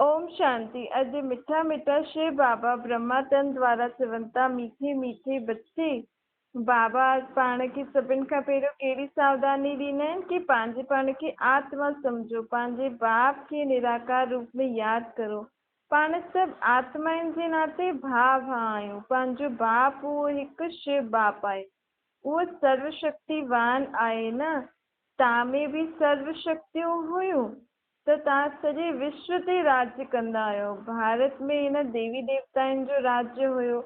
اوم شانتي اڄ مٺا مٺا شو بابا برهما تن دوارا چون ٿا ميٺي ميٺي بچي بابا اڄ پاڻ کي سڀن کان پهريون ڪهڙي ساوڌاني ڏيندا آهن ڪي پنهنجي پاڻ کي آتما سمجهو پنهنجي باپ کي نراڪار روپ ۾ ياد ڪرو پاڻ سڀ آتمائن جي ناتي ڀاء ڀاء آهيون پنهنجو باپ اهو هڪ شو باپ آهي اهو سرو شڪتيوان آهي نه تان ۾ به سرو شڪتيون هيون ته توهان سڄي وشو تي راڄ ڪندا آهيو. ڀارت ۾ هن ديوي ديوتائن جو راڄ هيو.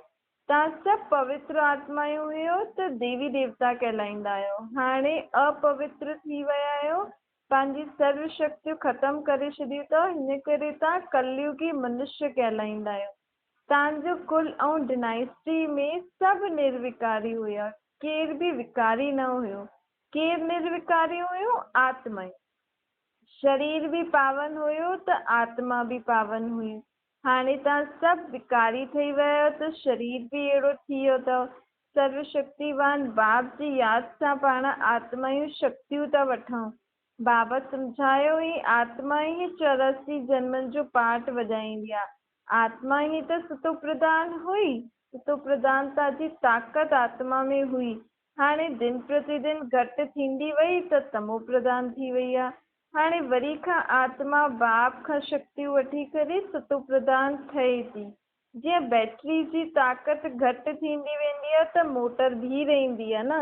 توهان سڀ پوتر آتمائون هيو ته ديوي ديوتا ڪهلائيندا آهيو. هاڻي اپوتر ٿي ويا آهيو. پنهنجي سرو شڪتيون ختم ڪري ڇڏيون اٿو، هن ڪري توهان ڪليوگي منشيه ڪهلائيندا آهيو. توهان جو ڪل ۽ ڊنائسٽي ۾ سڀ نروڪاري هيا. ڪير به وڪاري نه هيو. ڪير نروڪاري هيو؟ آتمائون. شرير به پاون هيو ته آتما به پاون هئي. هاڻي توهان سڀ وڪاري ٺهي ويا آهيو ته شرير به اهڙو ٿي ويو اٿو. سرو شڪتيوان باب جي ياد سان پاڻ آتمائون شڪتيون ٿا وٺون. بابا سمجهايو هي آتما ئي 84 جنمن جو پاٺ وڄائيندي آهي. آتما ئي ته ستوپرڌان هئي. ستوپرڌانتا جي طاقت آتما ۾ هئي. هاڻي دن پرتي دن گهٽ ٿيندي وئي ته تمو پرڌان ٿي وئي آ. هاڻي وري کان آتما باپ کان شڪتيون وٺي ڪري ستو پرڌان ٺهي ٿي. جيئن بيٽري جي طاقت گهٽ ٿيندي ويندي آ ته موٽر بيهي رهندي آ نه.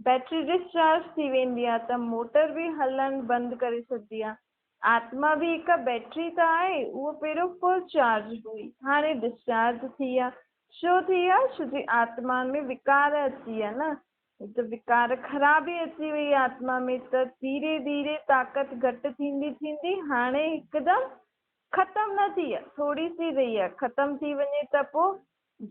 بيٽري ڊسچارج ٿي ويندي آ ته موٽر به هلڻ بند ڪري ڇڏندي آ. آتما به هڪ بيٽري ته آهي، اهو پهريون فل چارج هئي، هاڻي ڊسچارج ٿي آ. ڇو ٿي آ؟ ڇو جي آتما ۾ وڪار اچي ويا نه، ته وڪار خرابي اچي وئي آتما ۾ ته ڌيري ڌيري طاقت گهٽ ٿيندي ٿيندي هاڻي هڪدم ختم نه ٿي آ، ٿوري سي رهي آ، ختم ٿي وڃي ته پوء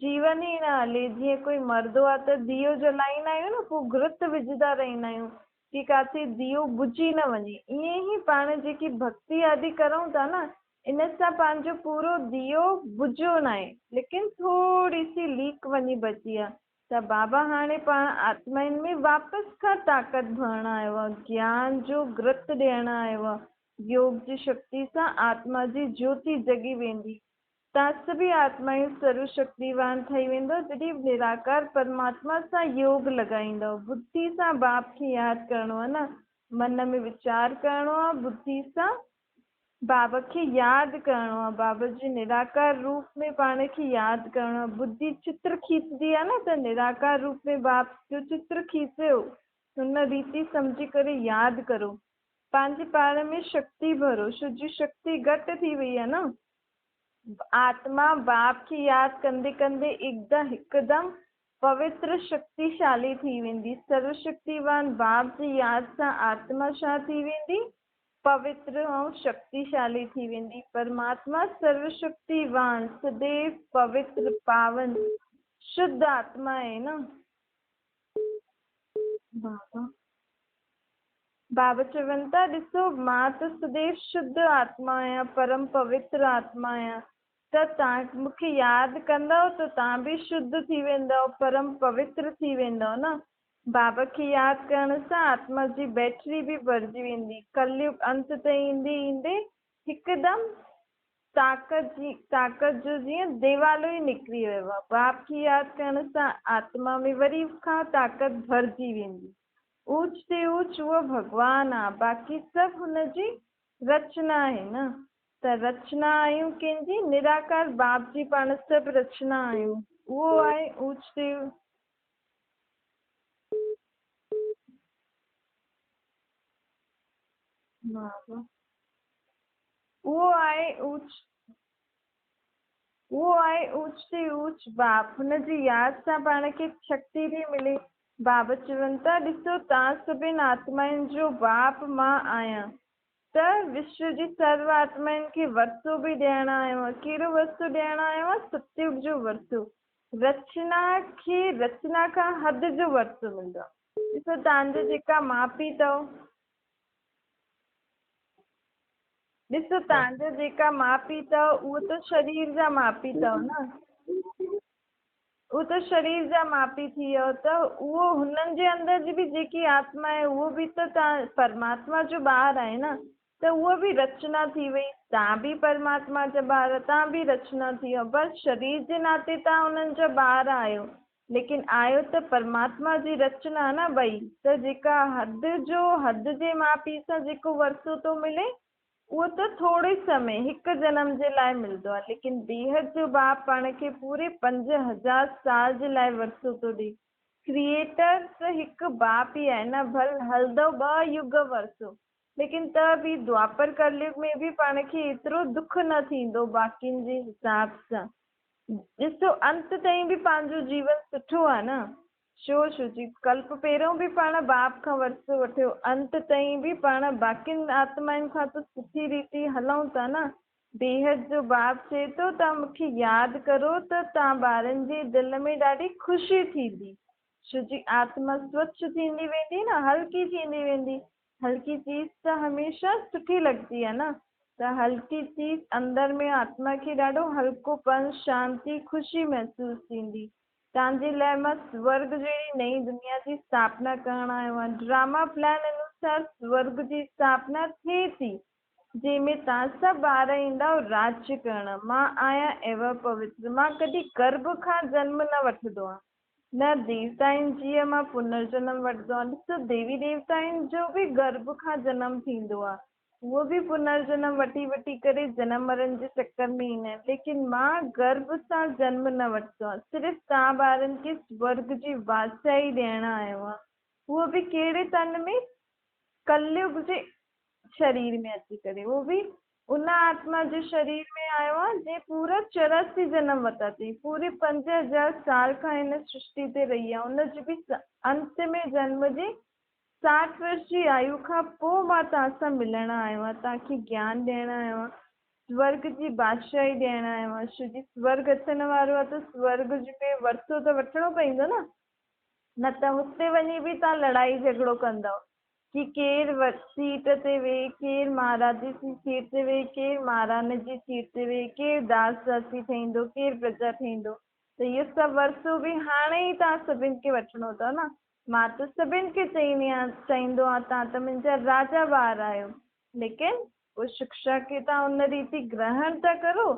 جيون ئي نه هلي، جيئن ڪوئي مردو آ ته ديو جلائيندا آهيون نه، پوء گرت وجهندا رهندا آهيون ڪي ڪاٿي ديو بجهي نه وڃي، ائين ئي پاڻ جيڪي ڀڳتي آدي ڪرون ٿا نه، ان سان پنهنجو پورو ديو بجهيو ناهي، ليڪن ٿوري سي ليڪ وڃي بچي آ ته بابا هاڻي پاڻ آتمائن ۾ واپس کان طاقت ڀرڻ آيو آ، گيان جو گرت ڏيڻ آيو آ، يوگ جي شڪتي سان آتما جي جيوتي جڳي ويندي، تان سڀئي آتمائون سرو شڪتيوان ٺهي ويندؤ جڏهن نراڪار پرماتما سان يوگ لڳائيندؤ، ٻڌي سان باپ کي ياد ڪرڻو آ نه، من ۾ ويچار ڪرڻو آ، ٻڌي سان بابا کي ياد ڪرڻو آ، بابا جي نراڪار روپ ۾ پاڻ کي ياد ڪرڻو آ. ٻڌي چتر کيچندي آ نه ته نراڪار روپ ۾ باپ جو چتر کيچيو، هن ريتي سمجهي ڪري ياد ڪرو. پنهنجي پاڻ ۾ شڪتي ڀرو، ڇو جي شڪتي گهٽ ٿي وئي آ نه. آتما باپ کي ياد ڪندي ڪندي هڪدم پوتر شڪتيشالي ٿي ويندي. سرو شڪتيوان باپ جي ياد سان آتما ڇا ٿي ويندي؟ پوتر ۽ شڪتيشالي ٿي ويندي. پرماتما سروشڪتيوان، سديو پوتر، پاون، شڌ آتما آهي نه. بابا بابا چون ٿا، ڏسو مان ته سديو شڌ آتما آهيان، پرم پوتر آتما آهيان، ته توهان مون کي ياد ڪندؤ ته توهان به شڌ ٿي ويندؤ، پرم پوتر ٿي ويندؤ نه. بابا کي ياد ڪرڻ سان آتما جي بيٽري به ڀرجي ويندي. ڪليگ انت تائين ايندي ايندي هڪدم طاقت جي طاقت جو جيئن ديوالو ئي نڪري ويو آ. باپ کي ياد ڪرڻ سان آتما ۾ وري کان طاقت ڀرجي ويندي. اوچ تي اوچ اهو ڀڳوان آ، باقي سڀ هن جي رچنا آهي نه. ته رچنا آهيون ڪنهن جي؟ نراڪار باپ جي پاڻ سڀ رچنا آهيون. اهو آهي اوچ تي اهو آهي اوچ اهو آهي اوچ تي اوچ باپ هن جي ياد سان پاڻ کي شڪتي ٿي ملي. باب چون ٿا، ڏسو توهان سڀن آتمائن جو باپ مان آهيان ته وشو جي سرو آتمائن کي ورثو به ڏيڻ آيو آهيان. ڪهڙو ورثو ڏيڻ آيو آهيان؟ ستيوگ جو ورثو. رچنا کي رچنا کان حد جو ورثو ملندو آهي. ڏسو توهان جا جيڪا ماء پيء اٿو. ڏسو توهان جا جيڪا ماء پيء اٿو اهو ته شرير جا ماء پيء اٿو نه. اهو ته شرير جا ماء پيء ٿي ويو ته اهو هنن جي اندر جي به جيڪي آتما آهي اهو به ته توهان پرماتما جو ٻار آهي نه ته اهو به رچنا ٿي وئي. توهان به پرماتما جا ٻار، توهان به رچنا ٿي ويو، بس شرير جي ناتي توهان انهن جا ٻار آهيو، ليڪن آهيو ته پرماتما جي رچنا نه ٻئي، ته جيڪا حد جو حد جي ماء پيء سان جيڪو ورثو ٿو ملي، اهو ته ٿوري سمي، هڪ جنم جي لاء ملندو آهي، ليڪن بيحد جو باپ پاڻ کي پوري 5000 سال جي لاء ورثو ٿو ڏئي. ڪريئيٽر ته هڪ باپ ئي آهي نه، ڀل هلندو ٻه يگ ورثو، ليڪن ته به دوآپر ڪليگ ۾ به پاڻ کي ايترو دک نه ٿيندو باقين جي حساب سان. ڏسو انت تائين به پنهنجو جيون سٺو آهي نه. شو شو جي ڪلپ پهريون به پاڻ باپ کان ورثو وٺيو، انت تائين به پاڻ باقين آتمائن کان ته سٺي ريتي هلون ٿا نه. بيحد جو باپ چئي ٿو توهان مون کي ياد ڪرو ته توهان ٻارن جي دل ۾ ڏاڍي خوشي ٿيندي. شو جي آتما سوڇ ٿيندي ويندي نه، هلڪي ٿيندي ويندي. هلڪي چيز ته هميشه سٺي لڳندي آهي نه، ته هلڪي چيز اندر ۾ آتما کي ڏاڍو هلڪوپن، شانتي، خوشي محسوس ٿيندي. توهان جي لاء مان سورڳ جهڙي نئين دنيا جي اسٿاپنا ڪرڻ آيو آهيان. ڊراما پلان انوسار سورڳ جي اسٿاپنا ٿئي ٿي، جنهن ۾ توهان سڀ ٻار ايندؤ راڄ ڪرڻ. مان آهيان ايور پوتر، مان ڪڏهن گرڀ کان جنم نه وٺندو آهيان، نه ديوتائن جيء مان پنرجنم وٺندو آهيان. ڏسو ديوي ديوتائن جو به گرڀ کان جنم ٿيندو آهي، اهو به پنرجنم وٺي وٺي ڪري جنم مرڻ جي چڪر ۾ ايندا آهن، ليڪن مان گرڀ سان جنم نه وٺندو آهيان، صرف توهان ٻارن کي سورڳ جي بادشاهي ڏيڻ آيو آهيان، اهو به ڪهڙي تن ۾؟ ڪليگ جي شرير ۾ اچي ڪري اهو به ان آتما جي شرير ۾ آيو آهي جنهن پورا 84 جنم ورتا اٿئي، پوري 5000 سال کان هن سرشتي تي رهي آهي، ان جي به انت ۾ جنم جي 60 ورش جي آيو کان پوء مان توهان سان ملڻ آيو آهيان، توهان کي گيان ڏيڻ آيو آهيان، سورڳ جي بادشاهي ڏيڻ آيو آهيان. ڇو جي سورڳ اچڻ وارو آهي ته سورڳ ۾ ورثو ته وٺڻو پوندو نه، نه ته هتي وڃي به توهان لڙائي جهڳڙو ڪندؤ ڪي ڪير سيٽ تي ويهي، ڪير مهاراجي جي سيٽ تي ويهي، ڪير مهاراڻي جي سيٽ تي ويهي، ڪير داس داسي ٺهيندو، ڪير پرجا ٺهيندو ته اهو سڀ ورثو به هاڻي ئي توهان سڀن کي وٺڻو اٿو نه. مان ته سڀن کي چئيندي آهيان، چئيندو آهيان توهان ته منهنجا راجا ٻار آهيو، ليڪن پوء شڪشا کي توهان ان ريتي گرهڻ ته ڪرو.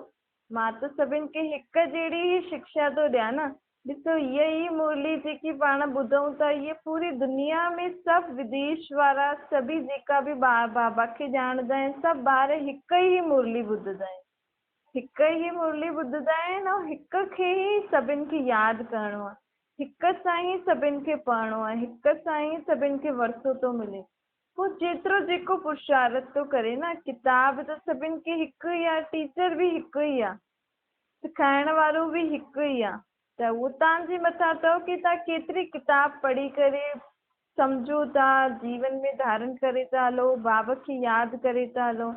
مان ته سڀن کي هڪ جهڙي ئي شڪشا ٿو ڏيان نه. ڏسو هيء ئي مرلي جيڪي پاڻ ٻڌون ٿا هيء پوري دنيا ۾ سڀ وديش وارا سڀئي جيڪا به بابا کي ڄاڻندا آهن سڀ ٻار هڪ ئي مرلي ٻڌندا آهن هڪ ئي مرلي ٻڌندا آهن ۽ هڪ کي ئي سڀن کي ياد ڪرڻو آهي هڪ سان ئي سڀن کي پڙهڻو آهي هڪ سان ئي سڀن کي ورثو ٿو ملي پوء جيترو جيڪو پرشارت ٿو ڪري نه ڪتاب ته سڀن کي هڪ ئي آهي ٽيچر به هڪ ئي آهي سکائڻ وارو به هڪ ئي آ ته اهو توهان جي مٿان اٿو ڪي توهان ڪيتري ڪتاب پڙهي ڪري سمجهو ٿا جيون ۾ ڌارڻ ڪري ٿا هلو باب کي ياد ڪري ٿا هلو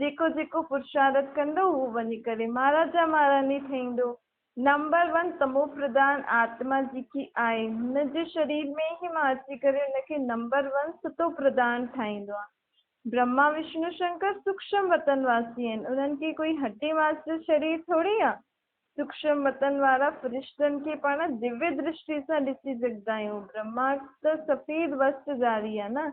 جيڪو جيڪو پرشارٿ ڪندو اهو وڃي ڪري مهاراجا مهاراڻي ٺهيندو. نمبر ون تمو پرڌان آتما جيڪي آهي هن جي شرير ۾ ئي مان اچي ڪري ان کي نمبر ون ستو پرڌان ٺاهيندو آهيان. برهما وشنو شنڪر سوڪشم وطن واسي آهن، انهن کي ڪوئي هڏي ماس جو شرير ٿوري آ. سوڪشم وطن وارا فرشتن کي پاڻ دويه درشٽي سان ڏسي سگهندا آهيون. برهما ته سفيد وستر ڌاري آ نه.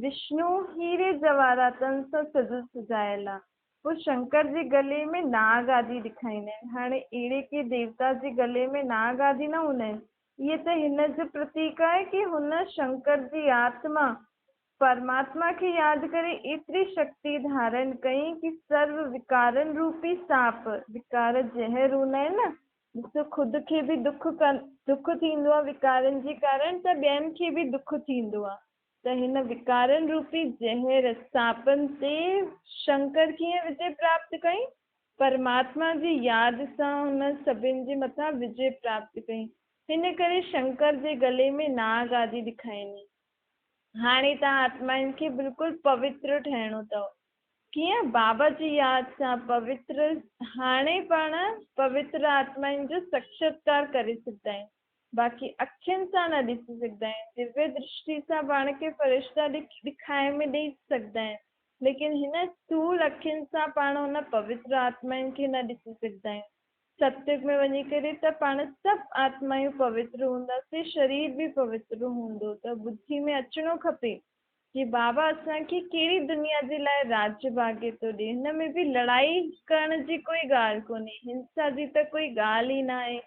وشنو هيري جواهراتن سان سجل سجايل آ. پوء شنڪر جي گلي ۾ ناگ آدي ڏکائيندا آهن. هاڻي اهڙي ڪي ديوتا جي گلي ۾ ناگ آدي نه هوندا آهن. اهي ته هن جو پرتيڪ آهي ڪي هن شنڪر جي آتما پرماتما کي ياد ڪري ايتري شڪتي ڌارڻ ڪئي ڪي سرو وڪارن روپي ساپ، وڪار زهر هوندا آهن نه، ڏسو خود کي به دک دک ٿيندو آهي وڪارن جي ڪارڻ ته ٻين کي به دک ٿيندو آهي ته هن وڪارن روپي زهر ساپن تي شنڪر ڪيئن وجي پراپت ڪئي؟ پرماتما جي ياد سان هن سڀن جي مٿان وجي پراپت ڪئي هن ڪري شنڪر جي گلي ۾ ناگ آدي ڏکائيني. هاڻي توهان آتمائن کي بلڪل پوتر ٺهڻو اٿو. ڪيئن؟ بابا جي ياد سان پوتر. هاڻي پاڻ پوتر آتمائن جو ساڪشاتڪار ڪري سگهندا آهيون. باقي اکين سان نه ڏسي سگهندا آهيون. دويه درشٽي سان پاڻ کي فرشتا ڏکائي ۾ ڏئي سگهندا آهن. ليڪن هن اسٿول اکين سان پاڻ ان پوتر آتمائن کي نه ڏسي سگهندا آهيون. ستيگ ۾ وڃي ڪري ته پاڻ سڀ آتمايون پوتر هونداسين، شرير به پوتر هوندو ته ٻڌي ۾ اچڻو کپي. ڪي بابا اسان کي ڪهڙي دنيا جي لاء راڄ ڀاڳي ٿو ڏي، هن ۾ به لڙائي ڪرڻ جي ڪوئي ڳالهه ڪونهي، هنسا جي ته ڪوئي ڳالهه ئي ناهي.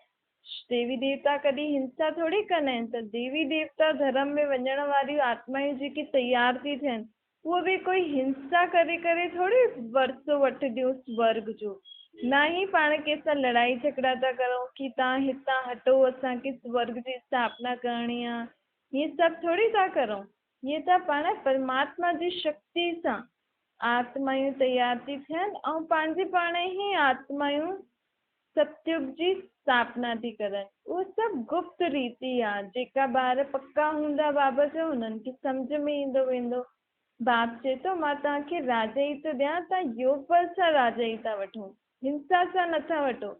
ديوي ديوتا ڪڏهن هنسا ٿوري ڪندا آهن ته ديوي ديوتا ڌرم ۾ وڃڻ واريون آتمائون جيڪي تيار ٿي ٿين اهي به ڪوئي هنسا ڪري ڪري ٿوري ورثو وٺنديون سورڳ جو، نه ئي پاڻ ڪنهن سان لڙائي جهڳڙا ٿا ڪرون ڪي توهان هتان هٽو اسان کي سورڳ جي اسٿاپنا ڪرڻي آهي، هي سڀ ٿوري ٿا ڪرون. هيء ته پاڻ پرماتما جي شڪتي سان آتمائون تيار ٿي ٿين ۽ پنهنجي پاڻ ئي آتمائون ستيگ جي اسٿاپنا ٿي ڪرن. اهو سڀ گپت ريتي آ. جيڪا ٻار پڪا هوندا باب جو انهن کي سمجهه ۾ ايندو ويندو. باب چئي ٿو مان توهان کي راجائي ٿو ڏيان توهان يوگ بل سان راجائي ٿا وٺو هنسا سان نٿا وٺو.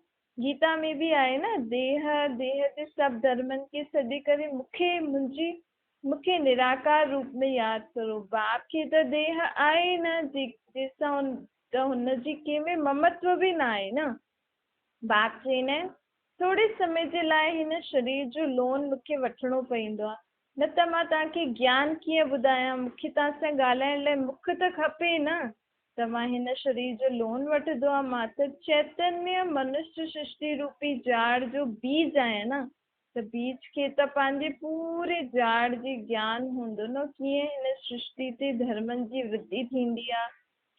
گيتا ۾ به آهي نه ديهه ديهه جي سڀ ڌرمن کي ڇڏي ڪري مون کي منهنجي مون کي نراڪار روپ ۾ ياد ڪرو. باپ کي ته ديهه آهي ئي نه، جنهن سان ته هن جي ڪنهن ۾ ممتو به نه آهي نه. باپ چئيندا آهن، ٿوري سمي جي لاء هن شرير جو لون مون کي وٺڻو پوندو آهي، نه ته مان توهان کي گيان ڪيئن ٻڌايان، مون کي توهان سان ڳالهائڻ لاء مک ته کپي نه. ته مان هن شرير جو لون وٺندو آهيان، مان ته چيتنيه منشيه سرشتي روپي جاڙ جو بيج آهيان نه. ته بيج کي ته پنهنجي پوري جاڙ جي گيان هوندو نه ڪيئن هن سرشتي تي ڌرمن جي ورڌي ٿيندي آ،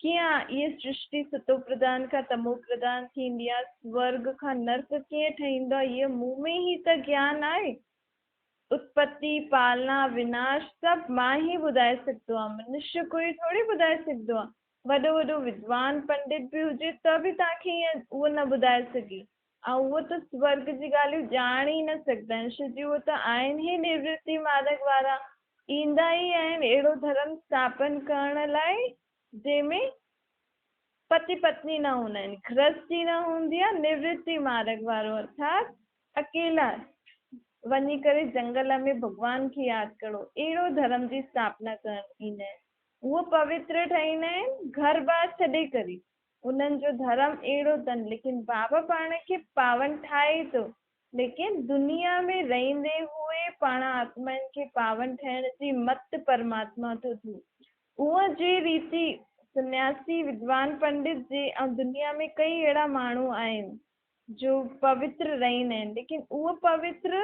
ڪيئن اهي سرشتي ستو پرڌان کان تمو پرڌان ٿيندي آ، سورڳ کان نرڪ ڪيئن ٺهيندو آ، اهو مون ۾ ئي ته گيان آهي. اتپتي، پالنا، وناش سڀ مان ئي ٻڌائي سگهندو آهيان، منشيه ڪوئي ٿوري ٻڌائي سگهندو آ. وڏو وڏو ودوان پنڊت به هجي ته به توهان کي ائين اهو نه ٻڌائي سگهي. ۽ اهو ته سورڳ جي ڳالهيون ڄاڻ ئي نه سگهندا آهن، ڇو جي اهي ته آهن ئي نورتي مارڳ وارا، ايندا ئي آهن اهڙو ڌرم اسٿاپن ڪرڻ لاء جنهن ۾ پتي پتني نه هوندا آهن، گرهستي نه هوندي آهي، نورتي مارڳ وارو ارٿات اڪيلا وڃي ڪري جنگل ۾ ڀڳوان کي ياد ڪرو، اهڙو ڌرم جي اسٿاپنا ڪرڻ ايندا آهن، اهو پوتر ٺهيندا آهن گهر ٻار ڇڏي ڪري. انهن جو ڌرم اهڙو اٿن، ليڪن بابا پاڻ کي پاون ٺاهي ٿو، ليڪن دنيا ۾ رهندي هوئي پاڻ آتمائن کي پاون ٺاهڻ جي مت پرماتما ٿو ٿئي. اونء جي ريتي سنياسي، ودوان پنڊت جي ۽ دنيا ۾ ڪئي اهڙا ماڻهو آهن جو پوتر رهندا آهن، ليڪن اهو پوتر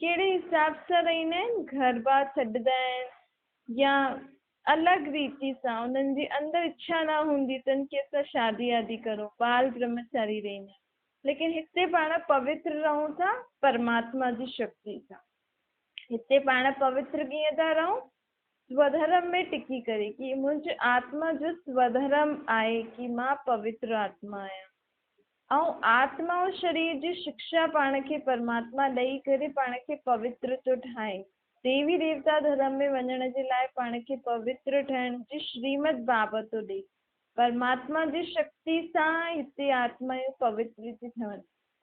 ڪهڙي حساب سان رهندا آهن، گهر بار ڇڏندا آهن يا الڳ ريتي سان انهن جي اندر اڇا نه هوندي اٿن ڪي اسان شادي وادي ڪرون، بال برهمچاري رهندا آهن. ليڪن هتي پاڻ پوتر رهون ٿا پرماتما جي شڪتي سان. هتي پاڻ پوتر ڪيئن ٿا رهون؟ سوڌرم ۾ ٽڪي ڪري ڪي منهنجي آتما جو سوڌرم آهي ڪي مان پوتر آتما آهيان ۽ آتما ۽ شرير جي شڪشا پاڻ کي پرماتما ڏئي ڪري پاڻ کي پوتر ٿو ٺاهي. ديوي ديوتا ڌرم ۾ وڃڻ جي لاء پاڻ کي پوتر ٺهڻ جي شريمت بابت ٿو ڏئي. پرماتما جي شڪتي سان هتي آتمائون پوتر ٿي ٺهن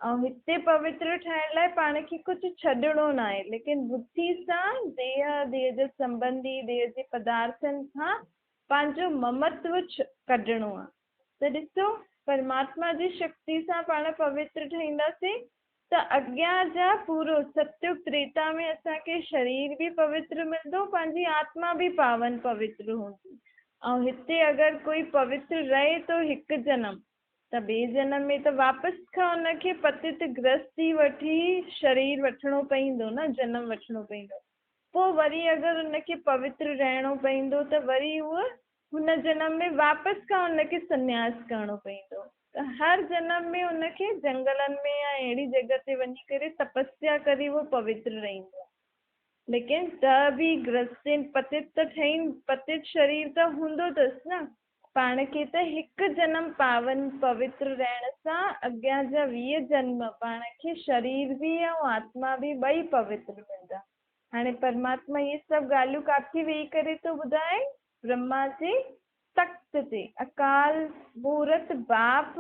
۽ هتي پوتر ٺهڻ لاء پاڻ کي ڪجهه ڇڏڻو ناهي ليڪن ٻڌي سان ديهه، ديهه جا سنٻنڌي، ديهه جي پدارٿن کان پنهنجو ممتو ڪڍڻو آهي ته ڏسو پرماتما جي شڪتي سان پاڻ پوتر ٺهينداسين ته اڳيان جا پورو ستيگ تريتا ۾ اسان کي شرير به پوتر ملندو پنهنجي آتما به پاون پوتر هوندي ۽ هتي اگر ڪوئي پوتر رهي ٿو هڪ جنم ته ٻئي جنم ۾ ته واپس کان ان کي پتت گرهستي وٺي شرير وٺڻو پئيندو نه جنم وٺڻو پئيندو پوء وري اگر ان کي پوتر رهڻو پئيندو ته وري اهو هن جنم ۾ واپس کان ان کي سنياس ڪرڻو پوندو ته هر جنم ۾ ان کي جنگلن ۾ يا اهڙي جڳهه تي وڃي ڪري تپسيا ڪري اهو پوتر رهندو آهي. ليڪن ته به گرهستين پتت ته ٺهين پتت شرير ته هوندو اٿس نه. پاڻ کي ته هڪ جنم پاون پوتر رهڻ سان اڳيان جا 20 جنم پاڻ کي شرير به ۽ آتما به ٻئي پوتر ملندا. هاڻي پرماتما اهي سڀ ڳالهيون ڪاٿي ويهي ڪري ٿو ٻڌائي؟ برهما جي تخت تي، اڪال مورت باپ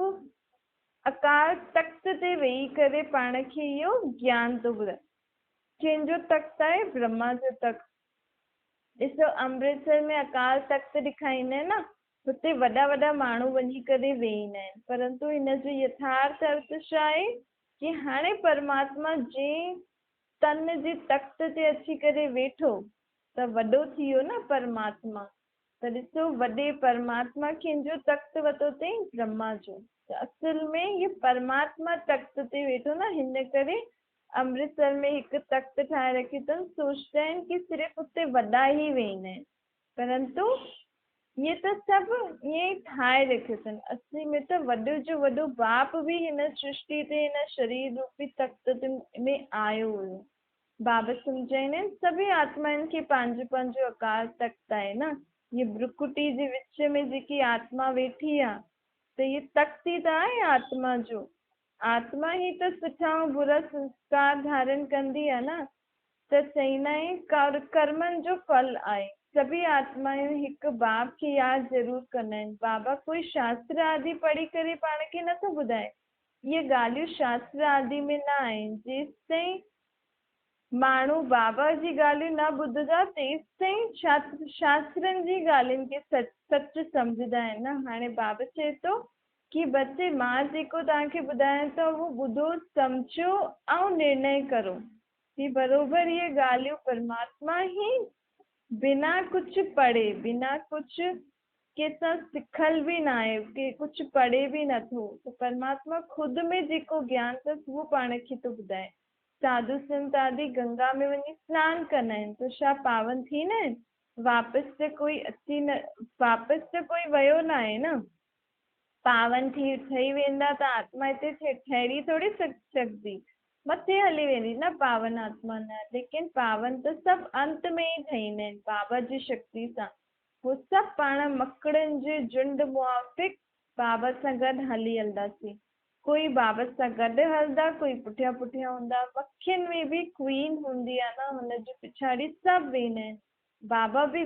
اڪال تخت تي ويهي ڪري پاڻ کي اهو گيان ٿو ٻڌائي. ڪنهن جو تخت آهي؟ برهما جو تخت. ڏسو امرتسر ۾ اڪال تخت ڏيکاريندا آهن نه، هتي وڏا وڏا ماڻهو وڃي ڪري ويهندا آهن، پرنتو هن جو يٿارٿ ارٿ ڇا آهي ڪي هاڻي پرماتما جنهن تن جي تخت تي اچي ڪري ويٺو، ته وڏو ٿي ويو نه پرماتما. ته ڏسو وڏي پرماتما ڪنهن جو تخت ورتو اٿئي؟ برهما جو. ته اصل ۾ هي پرماتما تخت تي ويٺو نه، هن ڪري امرتسر ۾ هڪ تخت ٺاهي رکيو اٿن. سوچدا آهن ڪي صرف اتي وڏا ئي ويهندا آهن، پرنتو اهي ته سڀ ائين ئي ٺاهي رکيو اٿن. اصلي ۾ ته وڏو جو وڏو باپ به هن سرشٽي تي هن شرير روپي تخت تي ۾ آيو هيو. بابت سمجهائيندا آهن، سڀئي آتمائن کي پنهنجو پنهنجو اڪال تخت آهي نه، هيء ڀرڪٽي جي وچ ۾ جيڪي آتما ويٺي آ ته هيء تخت ئي ته آهي آتما جو، آتما ئي ته سٺا ۽ برا سنسڪار ڌارڻ ڪندي آ نه، ته چئيندا آهن ڪرمن جو ڦل آهي، سڀئي آتمائون هڪ باپ کي ياد ضرور ڪندا آهن، بابا ڪوئي شاستر آدي پڙهي ڪري پاڻ کي نٿو ٻڌائي، اهي ڳالهيون شاستر آدي ۾ نه آهن. جيستائين ماڻهو بابا جي ڳالهيون نه ٻڌندا تيستائين شاسترن جي ڳالهين کي سچ سمجهندا آهن نه. هاڻي بابا چئي ٿو ڪي بچي مان جيڪو توهان کي ٻڌايان ٿو اهو ٻڌو، سمجهو ۽ نرڻي ڪرو. هي بروبر اهي ڳالهيون پرماتما ئي بنا ڪجهه پڙهي، بنا ڪجهه ڪنهن سان سکيل به ناهي، ڪي ڪجهه پڙهي به نٿو ته پرماتما خود ۾ جيڪو گيان اٿس اهو پاڻ کي ٿو ٻڌائي. ساڌو سنت آدي گنگا ۾ وڃي سنان ڪندا آهن ته ڇا پاون ٿيندا آهن؟ واپس ته ڪوئي اچي نه واپس ته ڪوئي ويو ناهي نه. پاون ٿي ٺهي ويندا ته آتما هتي ٺهري ٿوري سگهندي. مٿي هلي ويندي نه پاون آتما نه. ليڪن پاون ته سڀ انت ۾ ئي ٺهيندا آهن بابا جي شڪتي سان. هو سڀ پاڻ مڪڙن جي جهنڊ موافق بابا سان گڏ هلي هلنداسين. ڪوئي بابا سان گڏ هلندا، ڪوئي پٺيان پٺيان هوندا. مکين ۾ به ڪوئين هوندي آ نه، هن جي پڇاڙي سڀ ويندا آهن. بابا به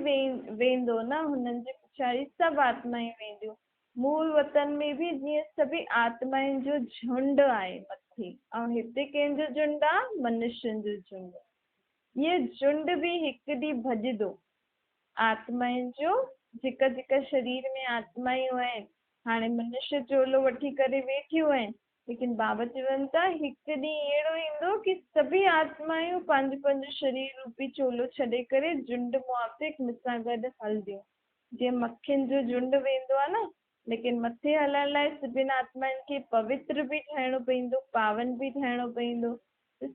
ويندو نه، هنن جي پڇاڙي سڀ آتمائون وينديون. مول وطن ۾ به جيئن سڀئي آتمائن جو جهنڊ آهي مٿي ۽ هتي ڪنهن جو جهنڊ آ؟ منشين جو جهنڊ. اهي جهنڊ به هڪ ڏينهن ڀڄندو. آتمائن جو جيڪا جيڪا شرير ۾ آتمائون آهن، هاڻي منشيه چولو وٺي ڪري ويٺيون آهن، ليڪن بابا چون ٿا هڪ ڏينهن اهڙو ايندو ڪي سڀئي آتمائون پنهنجو پنهنجو شرير روپي چولو ڇڏي ڪري جهنڊ موافق مون سان گڏ هلنديون، جيئن مکين جو جهنڊ ويندو آهي نه، ليڪن مٿي هلڻ لاء سڀني آتمائن کي پوتر به ٺهڻو پوندو، پاون به ٺهڻو پوندو.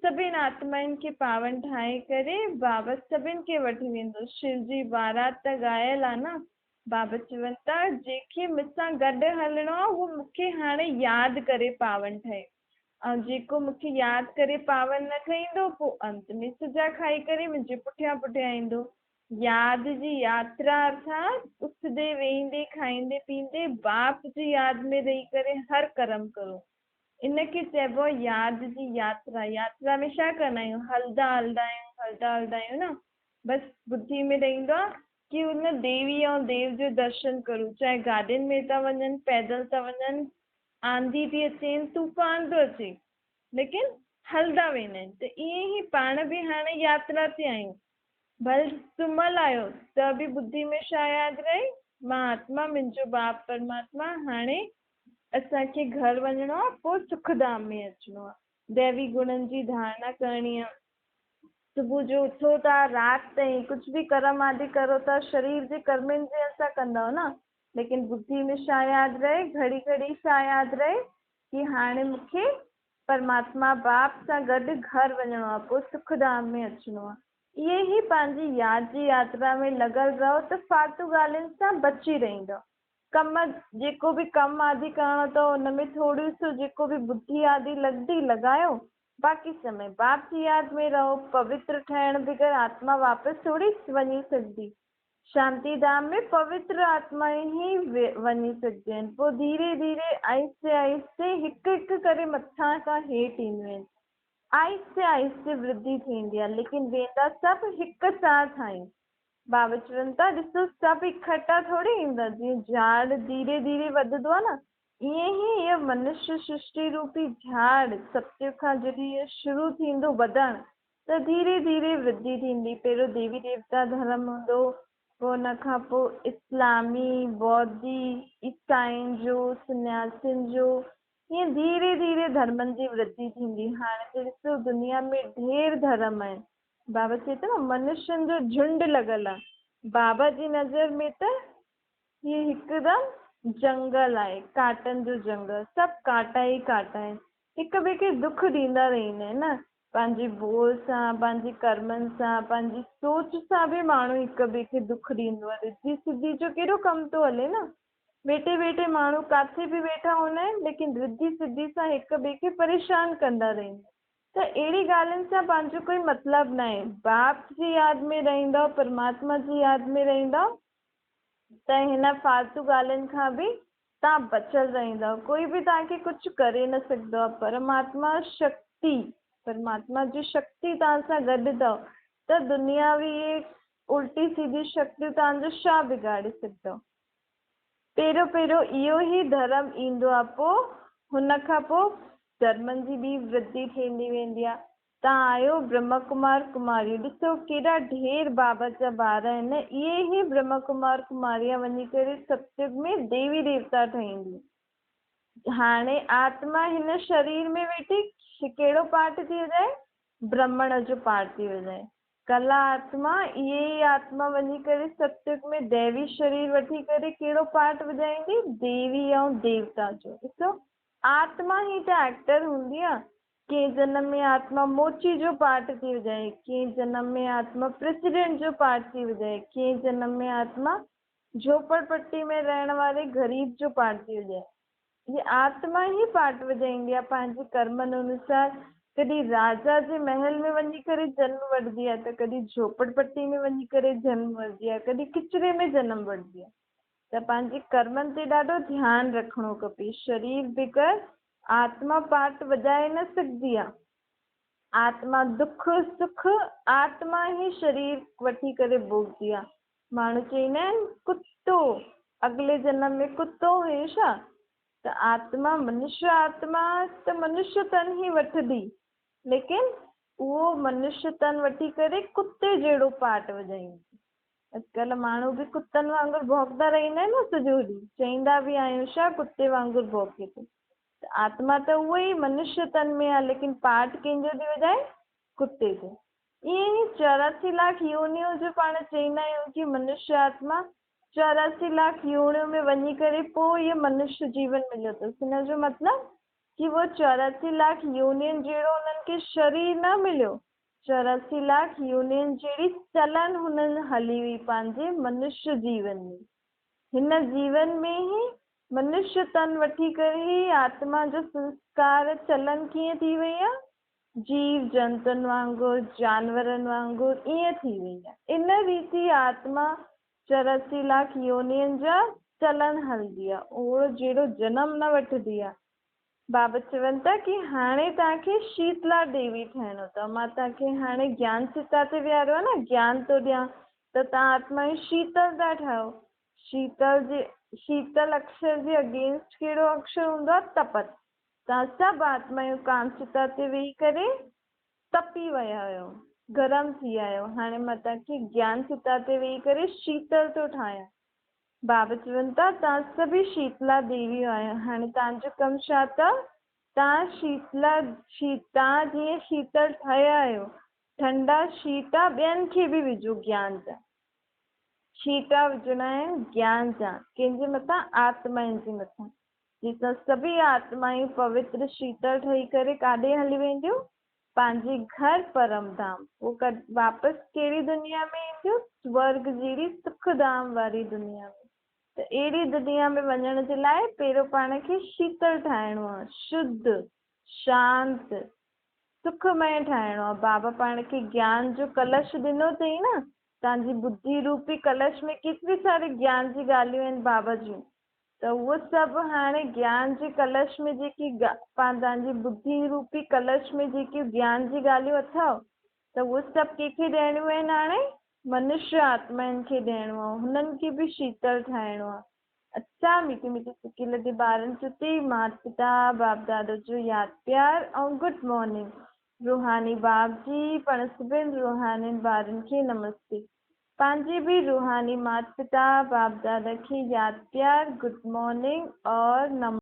سڀني آتمائن کي پاون ٺاهي ڪري بابا سڀن کي وٺي ويندو. شو جي بارات ته ڳايل آ نه. بابا چون ٿا جنهن کي مون سان گڏ هلڻو آ اهو مون کي هاڻي ياد ڪري پاون ٺهي ۽ جيڪو مون کي ياد ڪري پاون نه ٺهيندو پوء انت ۾ سزا کائي ڪري منهنجي پٺيان پٺيان ايندو. ياد جي ياترا ارٿات اٿندي ويهندي کائيندي پيئندي باپ جي ياد ۾ رهي ڪري هر ڪرم ڪرو. ان کي چئبو آهي ياد جي ياترا. ياترا ۾ ڇا ڪندا آهيون؟ هلندا هلندا آهيون، هلندا هلندا آهيون نه. بس ٻڌي ۾ رهندو آهي ڪي ان ديوي ۽ ديو جو درشن ڪرون. چاهي گاڏين ۾ ٿا وڃن، پيدل ٿا وڃن، آنڌي ٿي اچين، طوفان ٿو اچي، ليڪن هلندا ويندا آهن. ته ائين ئي پاڻ به هاڻي ياترا تي آهيون. ڀل سمهيل آهيو ته به ٻڌي ۾ ڇا ياد رهي؟ مان آتما، منهنجو باپ پرماتما هاڻي اسان کي گهر وڃڻو آ، پوء سک ڌام ۾ اچڻو آ. ديوي گڻن جي ڌارڻا ڪرڻي آ. صبح جو اٿو ٿا، رات تائين ڪجهه به ڪرم آدي ڪرو ٿا، شرير جي ڪرمن جي انسار ڪندؤ نه، ليڪن ٻڌي ۾ ڇا ياد رهي، گهڙي گهڙي ڇا ياد رهي ڪي هاڻي مون کي پرماتما باپ سان گڏ گهر وڃڻو آ، پوء سک ڌام ۾ اچڻو آ. اهي ئي پنهنجي ياد جي ياترا ۾ لڳل رهو ته فالتو ڳالهين سان بچي رهندؤ. ڪم جيڪو به ڪم آدي ڪرڻو اٿو ان ۾ ٿوري سو جيڪو به ٻڌي آدي لڳندي لڳايو باقي سمي باپ جي ياد ۾ رهو پوتر ٺهڻ بغير آتما واپس ٿوري وڃي سگهندي شانتي ڌام ۾ پوتر آتمائون ئي وڃي سگهنديون آهن پوء ڌيري ڌيري آهستي آهستي هڪ هڪ ڪري مٿان کان هيٺ اينديون آهن آهستي آهستي ورڌي ٿيندي آهي ليڪن ويندا سڀ هڪ ساٿ آهيون بابا چون ٿا، ڏسو سڀ اڪٺا ٿوري ايندا، جيئن جهاڙ ڌيري ڌيري وڌندو آهي نه، ائين ئي هيء منشيه سرشٽي روپي جهاڙ ستيء کان جڏهن هيء شروع ٿيندو وڌڻ ته ڌيري ڌيري ورڌي ٿيندي. پهريون ديوي ديوتا ڌرم هوندو، پوء ان کان پوء اسلامي، بوڌي، عيسائين جو، سنياسين جو، ائين ڌيري ڌيري ڌرمن جي ورڌي ٿيندي. هاڻي ته ڏسو دنيا ۾ ڍير ڌرم آهن. بابا چئي ٿو نه منشين جو جهنڊ لڳل آهي. بابا جي نظر ۾ ته هي هڪدم جنگل آهي، ڪانٽن جو جنگل، سڀ ڪانٽا ئي ڪانٽا آهن. هڪ ٻئي کي دک ڏيندا رهندا آهن نه، پنهنجي ٻول سان، پنهنجي ڪرمن سان، پنهنجي سوچ سان به ماڻهو هڪ ٻئي کي دک ڏيندو آهي. رڌي سڌي جو ڪهڙو ڪم ٿو هلي نه، ويٺي ويٺي ماڻهو ڪاٿي به ويٺا هوندا آهن، ليڪن رڌي سڌي سان هڪ ٻئي کي پريشان ڪندا رهندا آهن. ته اهڙي ڳالهين سان پنهنجو ڪوئي مطلب ناهي. باپ جي ياد ۾ رهندؤ، پرماتما جي ياد ۾ رهندؤ ته هن فالتو ڳالهين کان به توهان بچيل رهندؤ. ڪوئي به توهان کي ڪجهه ڪري نه سگهندو آهي. پرماتما شڪتي، پرماتما جي شڪتي توهان سان گڏ اٿو ته دنياوي اهي الٽي سيڌي شڪتيون توهان جو ڇا بگاڙي سگهندؤ؟ پهريون پهريون اهو ئي ڌرم ايندو آهي، پوء هن کان پوء ڌرمن جي ٻي ورڌي ٿيندي ويندي آهي. توهان آهيو برهما ڪمار ڪماريون، ڏسو ڪيڏا ڍير بابا جا ٻار آهن، اهي ئي برهما ڪمار ڪماريان وڃي ڪري ستيگ ۾ ديوي ديوتا ٺهينديون. هاڻي آتما هن شرير ۾ ويٺي ڪهڙو پارٽ ٿي وڄائي؟ برهمڻ جو پارٽ ٿي وڄائي. ڪلا آتما، اهي ئي آتما وڃي ڪري ستيگ ۾ ديوي شرير وٺي ڪري ڪهڙو پارٽ وڄائيندي؟ ديوي ۽ ديوتا جو. ڏسو آتما ئي ته ايڪٽر هوندي آ. ڪنهن جنم ۾ آتما موچي جو پارٽ ٿي وڄائي، ڪنهن جنم ۾ آتما پريزيڊنٽ جو پارٽ ٿي وڄائي، ڪنهن جنم ۾ آتما جهوپڙ پٽي ۾ رهڻ واري غريب جو پارٽ ٿي وڄائي. هي آتما ئي پارٽ وڄائيندي آ پنهنجي ڪرمن انوسار. ڪڏهن راجا جي محل ۾ وڃي ڪري جنم وٺندي آ ته ڪڏهن جهوپڙ پٽي ۾ وڃي ڪري جنم وٺندي آ، ڪڏهن ڪچري ۾ جنم وٺندي آ. ته پنهنجي ڪرمن تي ڏاڍو ڌيان رکڻو کپي. شرير بغير آتما پارٽ وڄائي نه سگهندي آ. آتما دک سک آتما ئي شرير وٺي ڪري ڀوڳندي آ. ماڻهو چئيندا آهن ڪتو اڳلي جنم ۾ ڪتو هيو ڇا؟ ته آتما منشيه آتما ته منشيه تن ئي وٺندي، ليڪن اهو منشيه تن وٺي ڪري ڪتي جهڙو پارٽ وڄائيندي. اڄڪلهه ماڻهو به ڪتن وانگر ڀونڪندا رهندا آهن نه سڄو ڏينهن، چئيندا به آهيون ڇا ڪتي وانگر ڀونڪي ٿو. ته آتما ته اهو ئي منشيه تن ۾ آهي، ليڪن پارٽ ڪنهن جو ٿي وڄائي؟ ڪتي جو. ائين ئي 84 لاک يونيون جو پاڻ چئيندا آهيون ڪي منشيه آتما 84 لاک يونيون ۾ وڃي ڪري پوء اهو منشيه جيون مليو اٿس. هن جو مطلب ڪي اهو 84 لاک يونين جهڙو انهن کي شرير نه مليو، 84 لاک يونين جهڙي چلن هنن هلي هئي پنهنجي منشيه جيون ۾. هن جيون ۾ ئي منشيه تن وٺي ڪري ئي آتما جو سنسڪار چلن ڪيئن ٿي وئي آ؟ جيو جنتن وانگر، جانورن وانگر ائين ٿي وئي آ. ان ريت ئي آتما 84 لاک يونين جا چلن هلندي آ، اوهڙو جهڙو جنم نه وٺندي آ. بابا چون ٿا ڪي هاڻي توهان کي شيتلا ديوي ٺهڻو اٿو، مان توهان کي هاڻي گيان چتا تي ويهاريو آهي نه، گيان ٿو ڏيان ته توهان آتمائون شيتل ٿا ٺهو. شيتل جي شيتل اڪشر جي اگينسٽ ڪهڙو اڪشر هوندو آهي؟ تپت. توهان سڀ آتمائون ڪام چتا تي ويهي ڪري تپي ويا آهيو، گرم ٿي ويا آهيو، هاڻي مان توهان کي گيان چتا تي ويهي ڪري شيتل ٿو ٺاهيان. بابا چون ٿا، توهان سڀئي شيتلا ديويون آهيو، هاڻي توهان جو ڪم ڇا اٿو؟ توهان شيتلا، توهان جيئن شيتل ٺهيا آهيو، ٺنڊا شيتا ٻين کي به وجهو گيان جا. شيتا وجهڻا آهن گيان جا، ڪنهن جي مٿان؟ آتمائن جي مٿان. جي توهان سڀئي آتمائون پوتر شيتل ٺهي ڪري ڪاڏي هلي وينديون؟ پنهنجي گهر پرم ڌام. پوء واپس ڪهڙي دنيا ۾ اينديون؟ سورڳ جهڙي سک ڌام واري دنيا ۾. ته اهڙي دنيا ۾ وڃڻ جي لاء پهريون پاڻ کي شيتل ٺاهڻو آهي، شڌ، شانت، سکمئي ٺاهڻو آهي. بابا پاڻ کي گيان جو ڪلش ڏنو اٿئي نه، توهان جي ٻڌي روپي ڪلش ۾ ڪيتري ساري گيان جي ڳالهيون آهن بابا جون. ته اهو سڀ هاڻي گيان جي ڪلش ۾ جيڪي توهان جي ٻڌي روپي ڪلش ۾ جيڪي گيان جي ڳالهيون اٿو ته اهو سڀ ڪنهن کي ڏيڻيون آهن هاڻي؟ منشيه آتمائن کي ڏيڻو آهي، هنن کي به شيتل ٺاهڻو آهي. اڇا مٺي مٺي سڪي لڌي ٻارن چتي مات پتا باپ دادا جو ياد پيار ۽ گڊ مارننگ روحاني باپ جي پڻ سڀن روحانين ٻارن کي نمستي. پنهنجي به روحاني مات پتا باپ دادا کي ياد پيار گڊ مارننگ اور نمستي.